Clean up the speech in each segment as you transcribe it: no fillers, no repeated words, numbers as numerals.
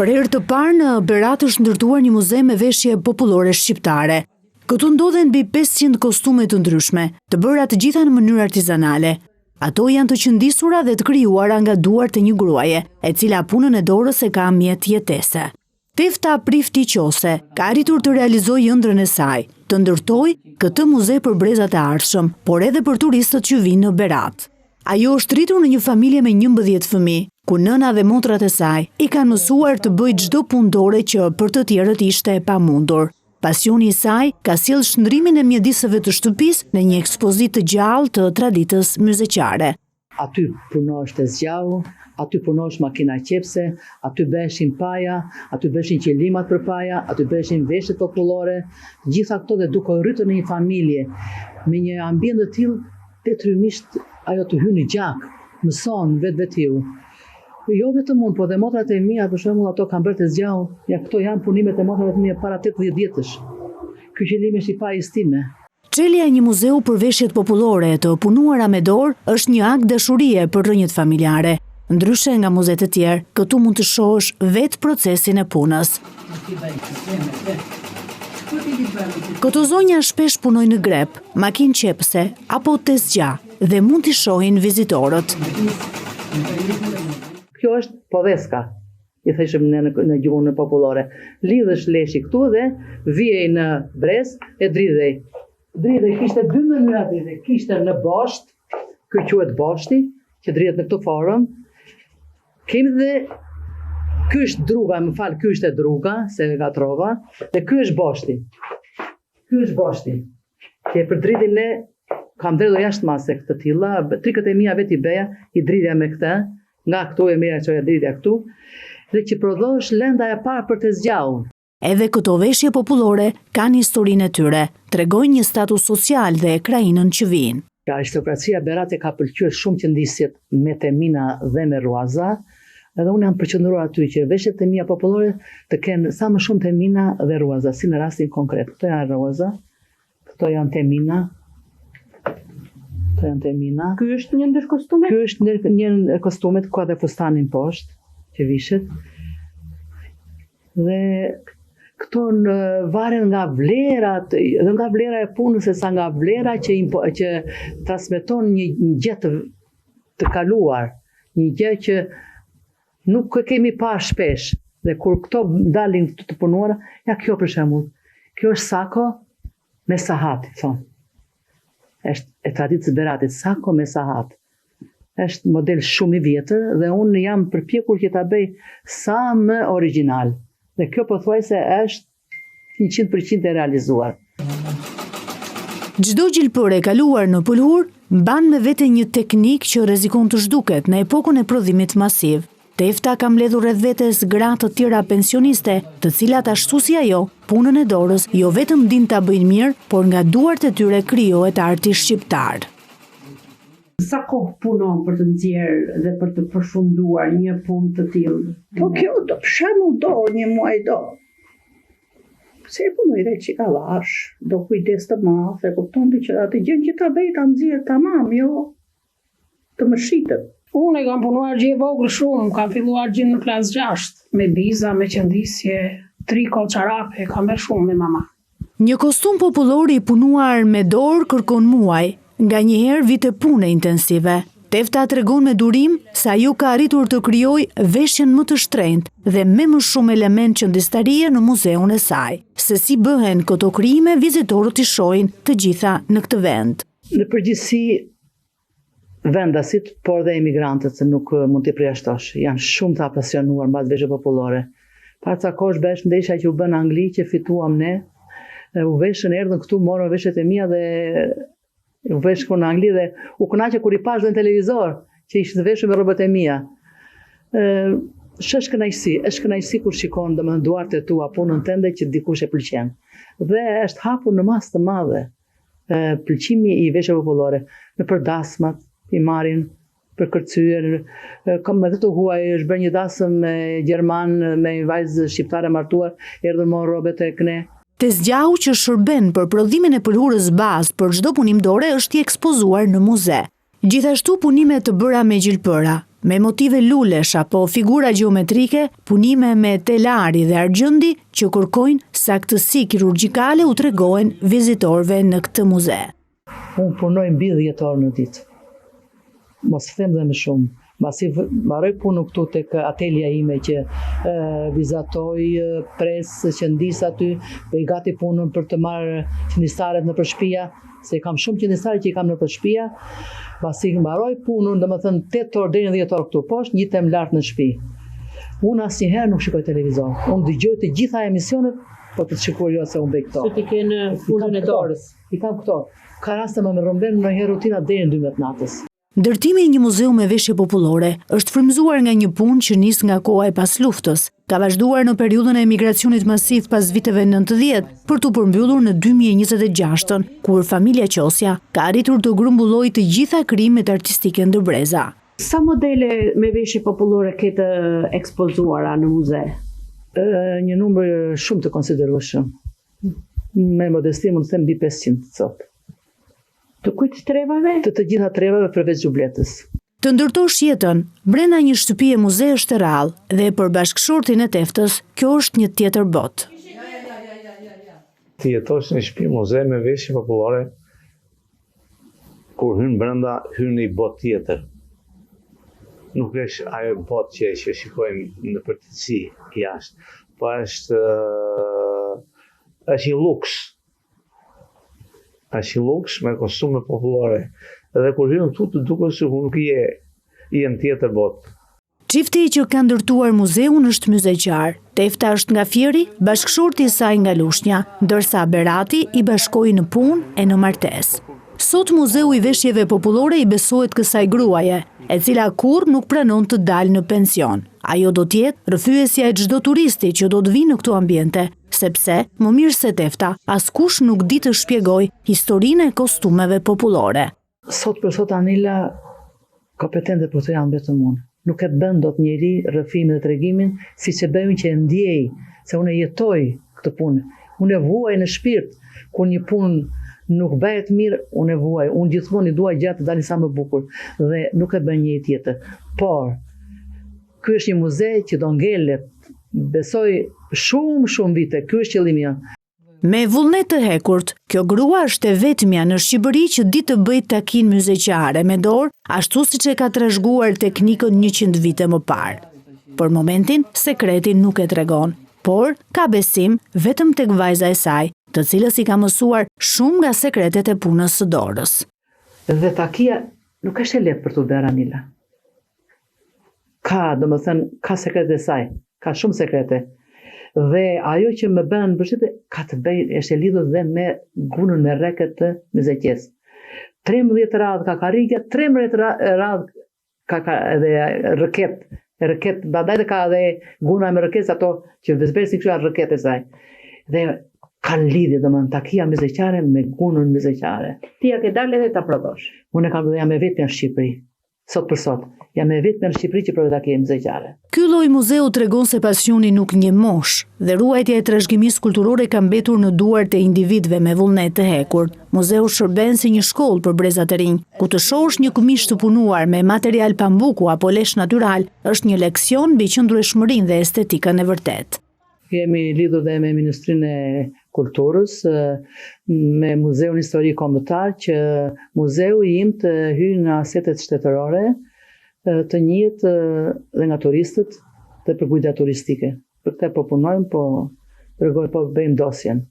Për herë të parë në Berat është ndërtuar një muze me veshje popullore shqiptare. Këtu ndodhen mbi 500 kostume të ndryshme, të bëra të gjitha në mënyrë artizanale. Ato janë të qëndisura dhe të krijuara nga duart e një gruaje, e cila punën e dorës e ka mjet jetese. Tefta Prifti Qose ka arritur të realizojë ëndrrën e saj, të ndërtojë këtë muze për brezat e ardhshëm, por edhe për turistët që vijnë në Berat. Ajo është rritur në një familje me 11 fëmijë, ku nëna dhe motrat e saj i kanë mësuar të bëjë çdo punë dore që për të tjerët ishte e pamundur. Pasioni i saj ka sjellë shndërrimin e mjediseve të shtëpisë në një ekspozitë të gjallë të traditës myzeqare. Aty punohesh tezgjahu, aty punohesh makina qepëse, aty bëheshin paja, aty bëheshin qelimat për paja, aty bëheshin veshjet popullore, gjitha këto dhe duke u rritur në një familje me një ambient të tillë, detyrimisht ajo të hyn në gjak, mëson vetvetiu. Jo vetëm unë, po dhe motrat e mia, për shembull, ato kanë bërë tezgjahun, ja këto janë punimet e motrave të mia para 80 vjetësh. Ky qelim është i pajës time. Çelja e një muzeu për veshjet popullore të punuara me dorë është një akt dashurie për rrënjët familjare. Ndryshe nga muzetë e tjerë, këtu mund të shohësh vetë procesin e punës. Këto zonja shpesh punojnë në grep, makinë qepëse apo tezgjah dhe mund t'i shohin vizitorët. Kjo është podheska, i thëshëm ne në, në gjuhën popullore. Lidhej leshi këtu dhe vihej në brez e dridhej. Dridhej, kishte dy mënyra dridhej. Kishte në bosht, ky quhet boshti, që dridhet në këtë formë. Kemi dhe ky është druga, më fal, ky është e druga, se e ngatërrova, dhe ky është boshti. Ky është boshti. Që e përdridhim ne, kam dredhur jashtë mase këtë tilla, trikët e mia vetë i bëja, i dridhja me këtë, nga këtu e merrja çoja dridhja këtu, dhe që prodhohesh lënda e parë për tezgjahun. Edhe këto veshje popullore kanë historinë e tyre, tregojnë një status social dhe krahinën që vijnë. Aristokracia berate ka pëlqyer shumë qëndisjet me temina dhe me rruaza, edhe unë jam përqendruar aty që veshjet e mia popullore të kenë sa më shumë temina dhe rruaza, si në rastin konkret. Këto janë rruaza, këto janë temina, këto janë temina. Ky është një ndër kostumet? Ky është ndër një ndër kostumet ka dhe fustanin poshtë që vishet. Dhe këto në varen nga vlerat, dhe nga vlera e punës, se sa nga vlera që, impo, që transmeton një, një gjë të, të kaluar, një gjë që nuk e kemi pa shpesh. Dhe kur këto dalin këtu të punuara, ja kjo për shembull, kjo është sako me sahat, i thonë. Është e traditës së Beratit, sako me sahat. Është model shumë i vjetër dhe unë jam përpjekur që ta bëj sa më origjinal. Dhe kjo pothuajse është 100% e realizuar. Çdo gjilpërë e kaluar në pëlhurë mban me vete një teknikë që rrezikon të zhduket në epokën e prodhimit masiv. Tefta ka mbledhur rreth vetes gra të tjera pensioniste, të cilat ashtu si ajo, punën e dorës jo vetëm dinë ta bëjnë mirë, por nga duart e tyre krijohet arti shqiptar. Sa kohë punon për të nxjerrë dhe për të përfunduar një punë të tillë? Po kjo do për shembull do një muaj do. Se e punoj dhe çik avash, do kujdes të madh, e kupton ti që atë gjën që ta bëj ta nxjerr tamam, jo të më shitet. Unë e kam punuar që e vogël shumë, kam filluar që në klasë 6, me biza, me qëndisje, triko, çarape, kam bërë shumë me mama. Një kostum popullor i punuar me dorë kërkon muaj, nganjëherë vite pune intensive. Tefta tregon me durim se ajo ka arritur të krijojë veshjen më të shtrenjtë dhe me më shumë elementë qëndistarie në muzeun e saj. Se si bëhen këto krijime vizitorët i shohin të gjitha në këtë vend. Në përgjithësi vendasit, por dhe emigrantët se nuk mund t'i përjashtosh, janë shumë të apasionuar mbas veshjeve popullore. Para ca kohësh bëhesh ndeshja që u bë në Angli që fituam ne, dhe u veshën, erdhën këtu, morën veshjet e mia dhe u veshën këtu në Angli dhe u kënaqa kur i pashë dhe në televizor që ishin të veshur me rrobat e mia. Ë është kënaqësi, është kënaqësi kur shikon domethënë duart e tua, punën tënde që dikush e pëlqen. Dhe është hapur në masë të madhe pëlqimi i veshjeve popullore nëpër dasmat i marrin për kërcyer, kam edhe të huaj, është bërë një dasëm me gjerman, me një vajzë shqiptare martuar, erdhën morën rrobe tek ne. Tezgjahu që shërben për prodhimin e pëlhurës bazë për çdo punim dore është i ekspozuar në muze. Gjithashtu punime të bëra me gjilpëra. Me motive lulesh apo figura gjeometrike, punime me tel ari dhe argjendi që kërkojnë saktësi kirurgjikale u tregohen vizitorëve në këtë muze. Unë punoj mbi 10 orë në ditë. Mos them dhe më shumë. Mbasi mbaroj punën këtu tek atelja ime që e, vizatoj, pres, qëndis aty, bëj gati punën për të marrë qëndistaret nëpër shpia, se i kam shumë qëndistare që i kam nëpër shpia, mbasi mbaroj punën, domethënë 8 orë deri në 10 orë këtu poshtë, ngjitem lart në shtëpi. Unë asnjëherë nuk shikoj televizor. Unë dëgjoj të gjitha emisionet, po të shikuar jo se unë bëj këto. Se ti ke në punën e dorës. I kam këto. Ka raste më rrëmben ndonjëherë rutina deri në 12 natës. Ndërtimi i një muzeu me veshje popullore është frymëzuar nga një punë që nis nga koha e pasluftës, ka vazhduar në periudhën e emigracionit masiv pas viteve 90, për t'u përmbyllur në 2026-ën, kur familja Qosja ka arritur të grumbullojë të gjitha krijimet artistike ndër breza. Sa modele me veshje popullore ke të ekspozuara në muze? Një numër shumë të konsiderueshëm. Me modesti mund të them mbi 500 copë. Të kujt trevave? Të të gjitha trevave përveç Xhubletës. Të ndërtosh jetën brenda një shtëpie muze është e rrallë dhe për bashkëshortin e Teftës kjo është një tjetër botë. Të jetosh në shtëpi muze me veshje popullore, kur hyn brenda, hyn në një botë tjetër. Nuk është ajo botë që që shikojmë në përgjithësi jashtë, po është është një luks. Është një luks me kostume popullore. Dhe kur hyn këtu të duket sikur nuk je je në tjetër botë. Çifti që ka ndërtuar muzeun është myzeqar. Tefta është nga Fieri, bashkëshorti i saj nga Lushnja, ndërsa Berati i bashkoi në punë e në martesë. Sot muzeu i veshjeve popullore i besohet kësaj gruaje, e cila kurrë nuk pranon të dalë në pension. Ajo do të jetë rrëfyesja e çdo turisti që do të vijë në këto ambiente, sepse, më mirë se Tefta, askush nuk di të shpjegojë historinë e kostumeve popullore. Sot për sot Anila kompetente për të jam vetëm unë. Nuk e bën dot njeri rrëfimin dhe tregimin siç e bëj unë që e ndjej, se unë e jetoj këtë punë. Unë e vuaj në shpirt kur një punë nuk bëhet mirë, unë e vuaj. Unë gjithmonë i dua gjërat të dalin sa më bukur dhe nuk e bën njeri tjetër. Por ky është një muze që do ngelet, besoj shumë shumë vite. Ky është qëllimi jonë. Me vullnet të hekurt, kjo grua është e vetmja në Shqipëri që di të bëjë takinë myzeqare me dorë, ashtu siç e ka trashëguar teknikën 100 vite më parë. Për momentin, sekretin nuk e tregon, por ka besim vetëm tek vajza e saj, të cilës i ka mësuar shumë nga sekretet e punës së dorës. Dhe takia nuk është e lehtë për t'u bërë Anila. Ka, domethënë, ka sekretet e saj, ka shumë sekrete. Dhe ajo që më bën përshtypje ka të bëjë është e lidhur dhe me gunën me rreket të myzeqesë. 13 radhë ka karrigia, 13 radhë ka, ka edhe rrëket, rrëket, prandaj dhe ka edhe guna me rrëket, ato që zbresin kështu janë rrëket e saj. Dhe kanë lidhje, domethënë, takia myzeqare me gunën myzeqare. Ti ia ke dalë edhe ta prodhosh. Unë e kam dhe jam e vetmja në Shqipëri. Sot për sot, jam e vetmja në Shqipëri që prodhoj taki myzeqare. Ky lloj muzeu tregon se pasioni nuk njeh moshë dhe ruajtja e trashëgimisë kulturore ka mbetur në duart e individëve me vullnet të hekurt. Muzeu shërben si një shkollë për brezat e rinj, ku të shohësh një këmishë të punuar me material pambuku apo lesh natyral është një leksion mbi qëndrueshmërinë dhe estetikën e vërtetë. Jemi lidhur dhe me Ministrinë e Kulturës, me Muzeun Historik Kombëtar, që muzeu im të hyjë në asetet shtetërore, të njihet dhe nga turistët dhe për guida turistike. Për këtë po punojmë, po dërgoj, po bëjmë dosjen.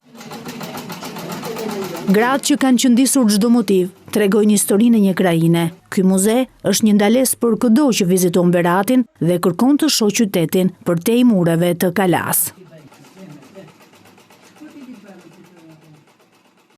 Gratë që kanë qëndisur çdo motiv, tregojnë historinë e një krahine. Ky muze është një ndalesë për këdo që viziton Beratin dhe kërkon të shohë qytetin përtej mureve të kalasë.